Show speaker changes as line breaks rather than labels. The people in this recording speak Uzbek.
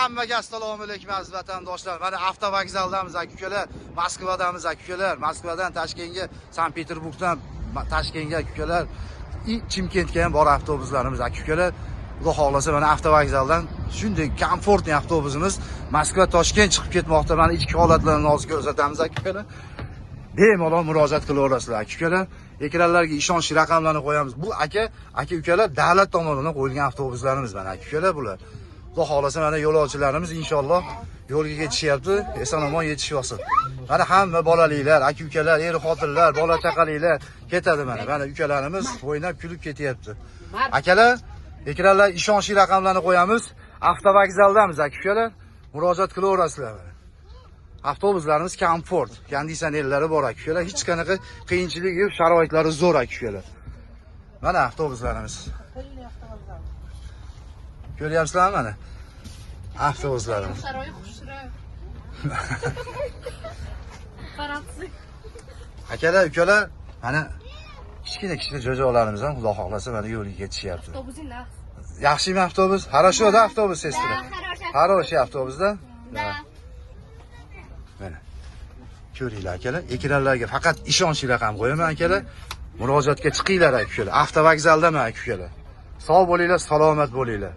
Hammaga assalomu alaykum aziz vatandoshlar. Mana avtovokzaldamiz aka ukalar, Moskvadamiz aka ukalar. Moskvadan Toshkentga, Sankt-Peterburgdan Toshkentga aka ukalar, Chimkentga ham bor avtobuslarimiz aka ukalar. Xudo xohlasa mana avtovokzaldan shunday komfortli avtobusimiz Moskva Toshkent chiqib ketmoqda. Mana ichki holatlarini hozir ko'rsatamiz aka ukalar. Bemalol murojaat qilaverasizlar aka ukalar. Ekranlarga ishonchli raqamlarni qo'yamiz. Bu aka ukalar davlat tomonidan qo'yilgan avtobuslarimiz mana aka ukalar bular. Xudo xohlasa mana yo'lovchilarimiz inshaalloh yo'lga ketishyapti, eson-omon yetishib olsin. Mana hamma bolaliklar, aka ukalar, er xotinlar, bola chaqaliklar ketadi mana. Mana ukalarimiz o'ynab kulib ketyapti. Akalar, ekranlar ishonchli raqamlarni qo'yamiz. Avtovokzaldamiz aka ukalar. Murojaat qilaverasizlar mana. Avtobuslarimiz komfort, konditsionerlari bor aka ukalar. Hech qanaqa qiyinchilik yo'q, sharoitlari zo'r aka ukalar. Mana avtobuslarimiz. Ko'ryapsizlarmi mana? Avtobuslarimiz.
Saroy xushra. Qarabsiz.
Akalar, ukalar, mana kichkina kichkina jo'joqlarimiz ham Xudo xohlasa mana yo'lga ketishyapti.
Avtobusing narx.
Yaxshimi avtobus? Хорошо da avtobus sestра?
Да, хороший.
Хороший avtobus da?
Да.
Mana. Ko'ringlar akalar, ekranlarga faqat ishonchli raqam qo'yaman akalar. Murojaatga chiqinglar aka ukalar. Avtovokzaldaman aka ukalar. Sog' bo'linglar, salomat bo'linglar.